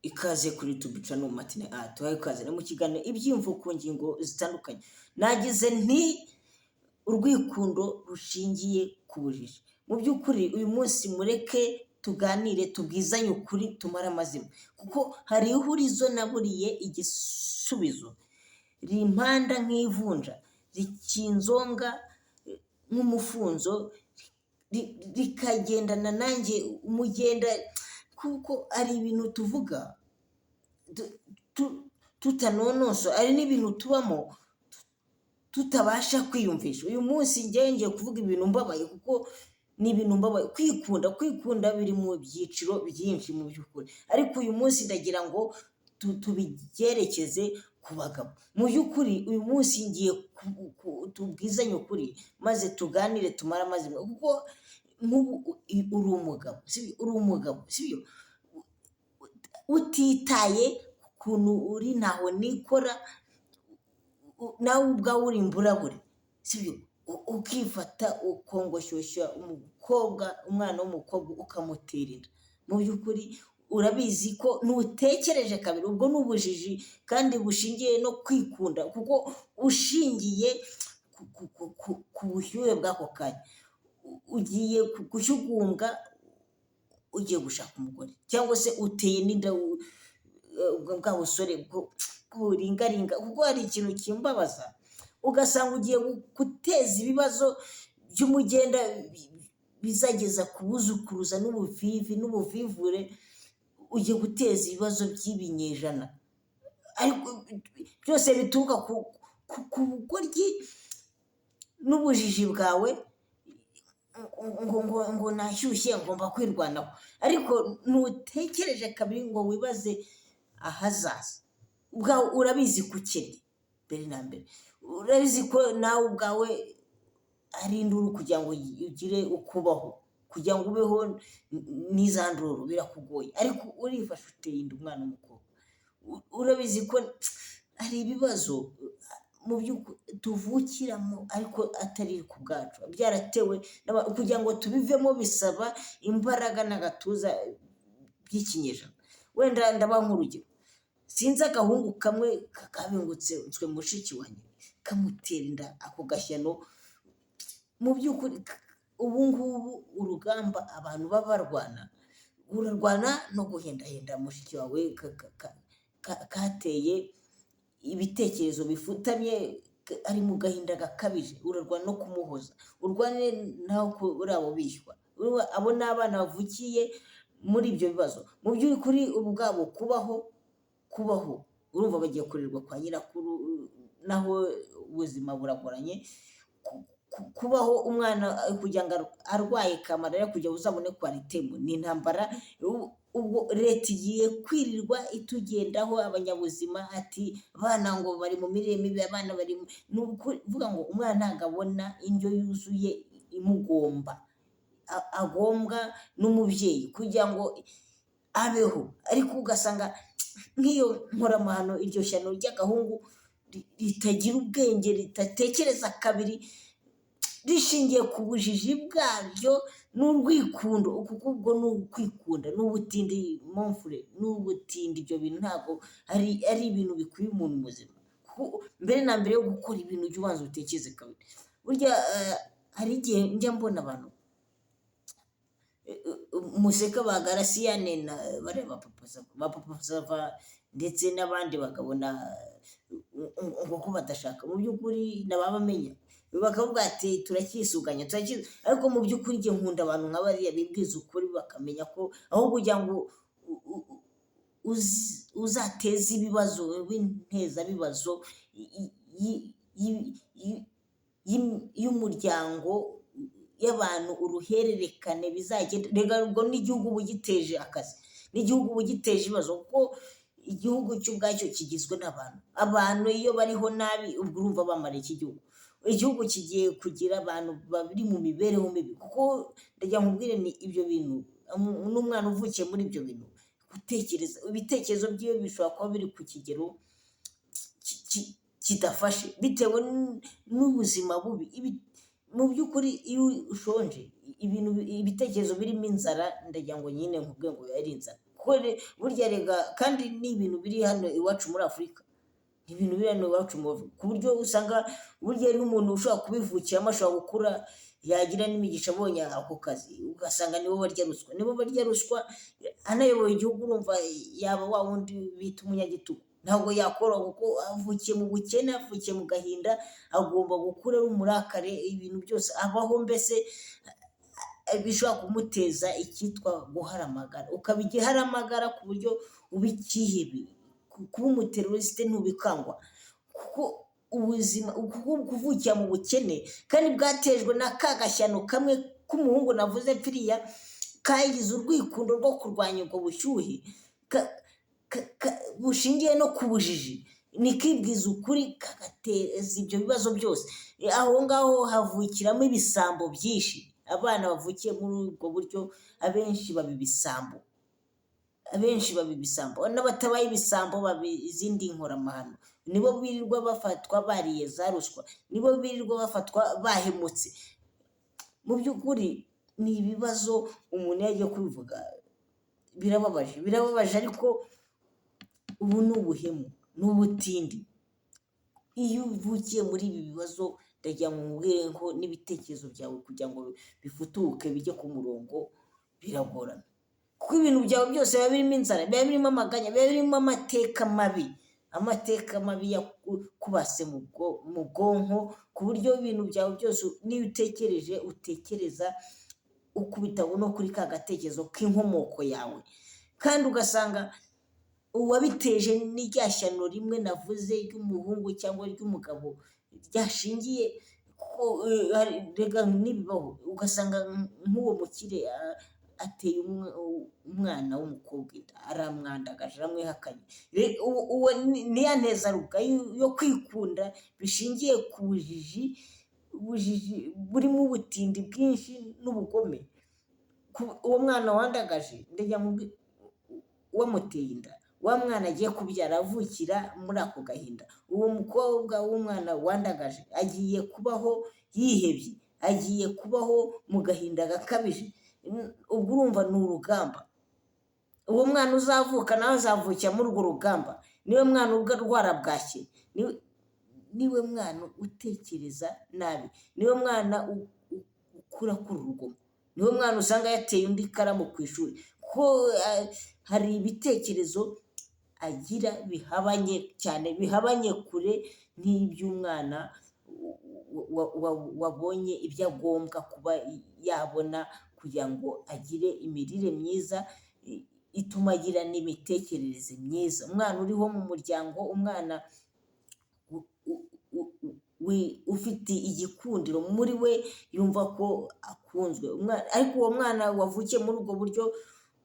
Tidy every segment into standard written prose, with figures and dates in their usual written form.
Ikaze kuri YouTube channel Martin Art, tuhaye ikaze no mu kiganiro ibyiyumvo ku ngingo zitandukanye. Nagize nti urwikundo rushingiye ku bujiji. Mu by'ukuri uyu munsi mureke tuganire, tubwizanye ukuri, tumare amazimwe, kuko hari ihurizo naburiye igisubizo rimpanda nk'ivunja, rikinzonga nk'umufunzo, rikagendana nanjye umugenda, kuko ari ibintu tuvuga tutanonosoye, ari n'ibintu tubamo tutabasha kwiyumvisha. Uyu munsi njyewe ngiye kuvuga ibintu mbabaye, kuko ni ibintu mbabaye. Kwikunda, kwikunda biri mu byiciro byinshi mu by'ukuri, ariko uyu munsi ndagira ngo tubyerekeze ku bagabo. Mu by'ukuri uyu munsi ngiye tubwizanye ukuri, maze tuganire, tumare amazimwe, kuko nk'ubu uri umugabo, sibyo? Uri umugabo, sibyo? Utitaye ku kuntu uri ntaho nikora, nawe ubwawe uri imburabure, sibyo? Ukifata ukongoshyushya umukobwa, umwana w'umukobwa, ukamutera inda. Mu by'ukuri urabizi ko ntutekereje kabiri, ubwo ni ubujiji kandi bushingiye no kwikunda, kuko ushingiye ku bushyuhe bw'ako kanya, ugiye gushyugumbwa, ugiye gushaka umugore, cyangwa se uteye n'inda bwa busore bw'uburingaringa. Kuko hari ikintu kimbabaza, ugasanga ugiye guteza ibibazo by'umugenda bizageza ku buzukuruza n'ubuvivi n'ubuvivure, ugiye guteza ibibazo by'ibinyejana, ariko byose bituruka ku bugoryi n'ubujiji bwawe, ngo nashyushye, ngomba kwirwanaho, ariko ntutekereje kabiri ngo wibaze ahazaza. Ubwawe urabizi ko ukennye mbere na mbere, urabizi ko nawe ubwawe ari induru kugira ngo ugire ukubaho, kugira ngo ubeho n'iza nduru birakugoye, ariko urifashe uteye inda umwana w'umukobwa. Urabizi ko hari ibibazo mu by'ukuri tuvukiramo ariko atari ku bwacu, byaratewe, kugira ngo tubivemo bisaba imbaraga n'agatuza by'ikinyejana. Wenda ndabaha nk'urugero, sinzi agahungu kamwe kabengutse mushiki wanjye kamutera inda, ako gashyano. Mu by'ukuri ubu ngubu urugamba abantu baba barwana, urarwana no guhendahenda mushiki wawe kateye ibitekerezo bifutamye, ari mu gahinda gakabije, urarwana no kumuhoza, urwane naho kuri abo bishywa. Abo ni abana bavukiye muri ibyo bibazo. Mu by'ukuri ubwabo kubaho, kubaho, urumva bagiye kurerwa kwa nyirakuru, naho ubuzima buragoranye. Kubaho umwana kugira ngo arwaye ka malariya, kugira ngo uzabone Coartem ni intambara. Ubwo leta igiye kwirirwa itugendaho abanyabuzima, ati abana ngo bari mu mirire mibi, abana bari, ni ukuvuga ngo umwana ntabwo abona indyo yuzuye imugomba, agombwa n'umubyeyi kugira ngo abeho, ariko ugasanga nk'iyo nkoramahano, iryo shyano ry'agahungu ritagira ubwenge, ridatekereza kabiri, rishingiye ku bujiji bwaryo n'urwikundo, kuko ubwo ni ukwikunda, ni ubutindi mon frère, ni ubutindi. Ibyo bintu ntabwo ari ibintu bikwiye umuntu muzima. Mbere na mbere yo gukora ibintu, ujye ubanza utekereze kabiri. Burya hari igihe njya mbona abantu museka, ba Garasiyane na bariya ba Papa Sava ndetse n'abandi bagabo ngo ko badashaka, mu by'ukuri nababamenya bakavuga ati turacyisuganya, ariko mu by'ukuri njye nkunda abantu nka bariya bibwiza ukuri, bakamenya ko aho kugira ngo uzateze ibibazo w'intezabibazo y'umuryango y'abantu, uruhererekane bizagenda, rega ubwo n'igihugu uba ugiteje akazi, n'igihugu uba ugiteje ibibazo, kuko igihugu cyo ubwacyo kigizwe n'abantu. Abantu iyo bariho nabi, ubwo urumva bamara iki gihugu? Igihugu kigiye kugira abantu bari mu mibereho mibi, kuko ndagira ngo nkubwire ni ibyo bintu, n'umwana uvukiye muri ibyo bintu, gutekereza, ibitekerezo byiwe bishobora kuba biri ku kigero kidafashe bitewe n'ubuzima bubi. Mu by'ukuri iyo ushonje, ibintu, ibitekerezo birimo inzara, ndagira ngo nyine nkubwire ngo biba ari inzara. Kuko burya rega kandi ni ibintu biri hano iwacu muri Afurika, ni ibintu biri hano iwacu mu Afurika, ku buryo usanga burya n'umuntu ushobora kubivukiramo ashobora gukura yagira n'imigisha abonye ako kazi, ugasanga nibo barya ruswa, nibo barya ruswa. Anayoboye igihugu, urumva yaba wa wundi bita umunyagitugu. Ntabwo yakoroha kuko avukiye mu bukene, avukiye mu gahinda, agomba gukura ari umurakare, ibintu byose abaho mbese bishobora kumuteza icyitwa guharamagara, ukaba igiharamagara ku buryo uba ikihebe. Kuba umuteroriste ntubikangwa, kuko ubuzima, kuko kuvukira mu bukene kandi bwatejwe na ka gashyano kamwe k'umuhungu navuze pfiriya, kagize urwikundo rwo kurwanya ubwo bushyuhe bushingiye no ku bujiji, nikibwiza ukuri kagateza ibyo bibazo byose. Aho ngaho havukiramo ibisambo byinshi. Abana bavukiye muri ubwo buryo abenshi baba ibisambo, abenshi baba ibisambo, n'abatabaye ibisambo baba izindi nkoramahano. Nibo birirwa bafatwa bariye za ruswa, nibo birirwa bafatwa bahemutse. Mu by'ukuri ni ibibazo umuntu iyo agiye kubivuga birababaje, birababaje, ariko ubu ni ubuhemu, ni ubutindi. Iyo uvukiye muri ibi bibazo, ndagira ngo nkubwire ko n'ibitekerezo byawe kugira ngo bifutuke bijye ku murongo biragorana, kuko ibintu byawe byose biba birimo inzara, biba birimo amaganya, biba birimo amateka mabi, amateka mabi yakubase mu bwonko, ku buryo ibintu byawe byose n'iyo utekereje utekereza ukubita no kuri ka gatekerezo k'inkomoko yawe, kandi ugasanga uwabiteje ni rya shyano rimwe navuze ry'umuhungu cyangwa ry'umugabo ryashingiye ko rega n'ibibaho, ugasanga nk'uwo mukire ateye umwana w'umukobwa inda, aramwandagaje, aramwihakanye. Uwo ni ya ntezarubwa yo kwikunda bishingiye ku bujiji, ubujiji burimo ubutindi bwinshi n'ubugome. Uwo mwana wandagaje, ndagira ngo wamuteye inda, wa mwana agiye kubyara avukira muri ako gahinda. Uwo mukobwa w'umwana wandagaje agiye kubaho yihebye, agiye kubaho mu gahinda gakabije. Ubwo urumva ni urugamba. Uwo mwana uzavuka nawe azavukira muri urwo rugamba, niwe mwana urwara bwaki, niwe mwana utekereza nabi, niwe mwana ukura akura urugomo, niwe mwana usanga yateye undi ikaramu ku ishuri, kuko hari ibitekerezo agira bihabanye cyane, bihabanye kure n'iby'umwana wabonye ibyo agombwa kuba yabona kugira ngo agire imirire myiza ituma agira n'imitekerereze myiza. Umwana uriho mu muryango, umwana ufite igikundiro muri we, yumva ko akunzwe, ariko uwo mwana wavukiye muri ubwo buryo,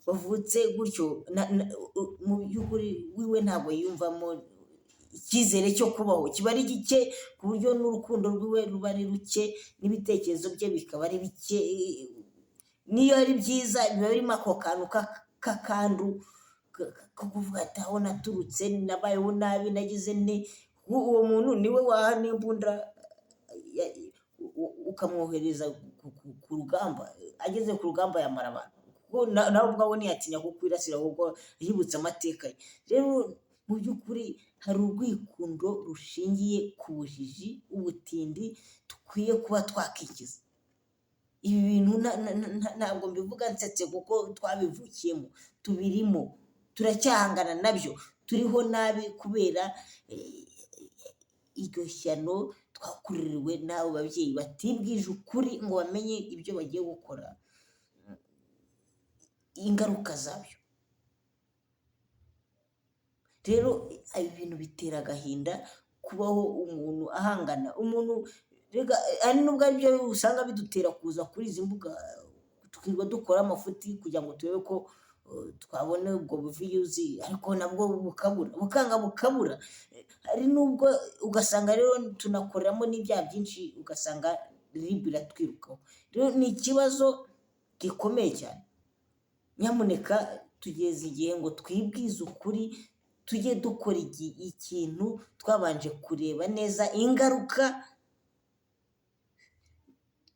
wavutse gutyo, mu by'ukuri wiwe ntabwo yiyumvamo icyizere cyo kubaho, kiba ari gike, ku buryo n'urukundo rwiwe ruba ari ruke, n'ibitekerezo bye bikaba ari bike. Niyo ari byiza biba birimo ako kantu k'akandu ko kuvuga ati aho naturutse nabayeho nabi, nagize nte. Uwo muntu niwe waha n'imbunda ukamwohereza ku rugamba, ageze ku rugamba yamara abantu, kuko nawe ubwawe ntiyatinya kukwirasira kuko yibutse amateka ye. Rero mu by'ukuri hari urwikundo rushingiye ku bujiji, ubutindi dukwiye kuba twakikiza. Ibi bintu ntabwo mbivuga nsetse, kuko twabivukiyemo, tubirimo, turacyahangana nabyo, turiho nabi kubera iryo shyano twakururiwe n'abo babyeyi batibwije ukuri ngo bamenye ibyo bagiye gukora, ingaruka zabyo. Rero ibi bintu bitera agahinda, kubaho umuntu ahangana, umuntu rega ari nubwo aribyo usanga bidutera kuza kuri izi mbuga, tukirirwa dukora amafuti kugira ngo turebe ko twabona ubwo bu views, ariko nabwo bukabura, bukanga bukabura. Hari n'ubwo ugasanga rero tunakoreramo n'ibyaha byinshi, ugasanga RIB iratwirukaho. Rero ni ikibazo gikomeye cyane. Nyamuneka tugeze igihe ngo twibwize ukuri, tujye dukora ikintu twabanje kureba neza ingaruka,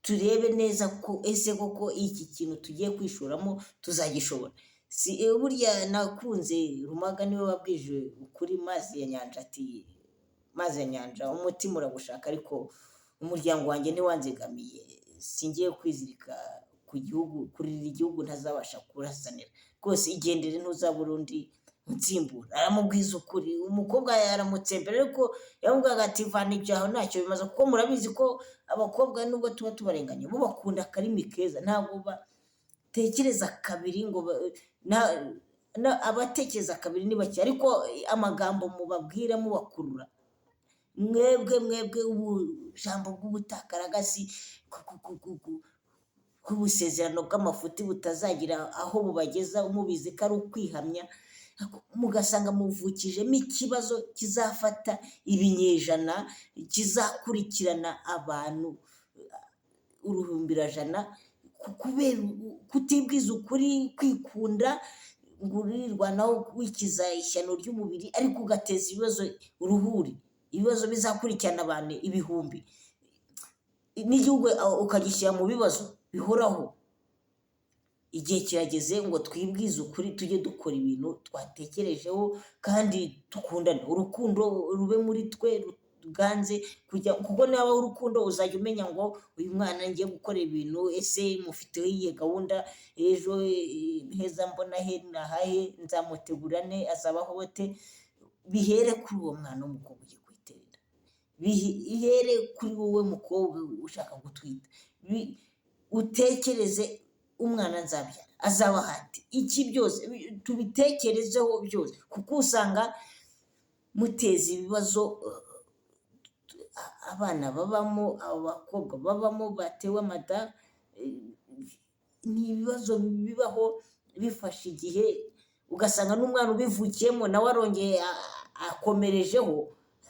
turebe neza ko ese koko iki kintu tugiye kwishoramo tuzagishobora. Si burya nakunze Rumaga niwe wabwije ukuri Mazi ya Nyanja, ati: "Mazi ya Nyanja, umutima uragushaka, ariko umuryango wanjye ntiwanzigamiye. Singiye kwizirika ku gihugu, kuririra igihugu ntazabasha kurasanira. Rwose igendere, ntuzabura undi unsimbura." Aramubwiza ukuri. Umukobwa yaramutsembera, ariko yamubwiraga ati: "Vana ibyo aho, ntacyo bimaze." Kuko murabizi ko abakobwa, nubwo tuba tubarenganya, bo bakunda akarimi keza. Ntabwo batekereza kabiri ngo abatekereza kabiri ni bake. Ariko amagambo mubabwira mubakurura mwebwe ubujambo bw'ubutakaragasi bw'ubusezerano bw'amafuti butazagira aho bubageza, mubizi ko ari ukwihamya, mugasanga muvukijemo ikibazo kizafata ibinyejana, kizakurikirana abantu uruhumbirajana, kubera kutibwiza ukuri, kwikunda, ngo urirwanaho wikiza ishyano ry'umubiri, ariko ugateza ibibazo uruhuri, ibibazo bizakurikirana abantu ibihumbi, n'igihugu ukagishyira mu bibazo bihoraho. Igihe kirageze ngo twibwize ukuri, tujye dukora ibintu twatekerejeho kandi dukundane. Urukundo rube muri twe ruganze, kuko nabaho urukundo uzajya umenya ngo uyu mwana ngiye gukora ibintu, ese mufiteho iyihe gahunda? Ejo heza mbona he nahahe? Nzamutegura ne? Azabaho ate? Bihere kuri uwo mwana w'umukobwa ugiye kwiterera, bihere kuri wowe mukobwa ushaka gutwita, utekereze: umwana nzabyara azaba ate? Iki byose tubitekerezeho byose, kuko usanga muteza ibibazo abana babamo, abakobwa babamo batewe amada. Ni ibibazo bibaho bifashe igihe, ugasanga n'umwana ubivukiyemo nawe arongeye akomerejeho,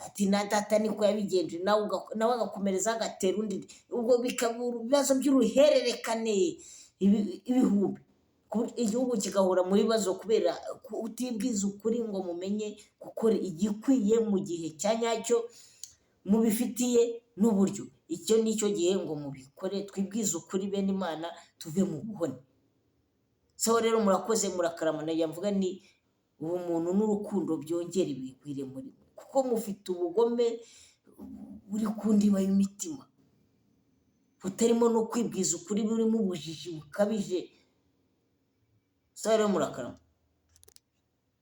ati: "Na data niko yabigenje." Nawe agakomereza, agatera undi, ubwo bikaba ibibazo by'uruhererekane ibihumbi, igihugu kigahora mu bibazo kubera kutibwiza ukuri ngo mumenye gukora igikwiye mu gihe cya nyacyo, mubifitiye n'uburyo. Icyo ni cyo gihe ngo mubikore. Twibwize ukuri, bene Imana, tuve mu buhone. So rero murakoze, murakarama. Nagira mvuga ni ubumuntu n'urukundo byongera ibigwire muri mwe, kuko mufite ubugome buri ku ndiba y'imitima, butarimo no kwibwiza ukuri, burimo ubujiji bukabije. So rero murakarama.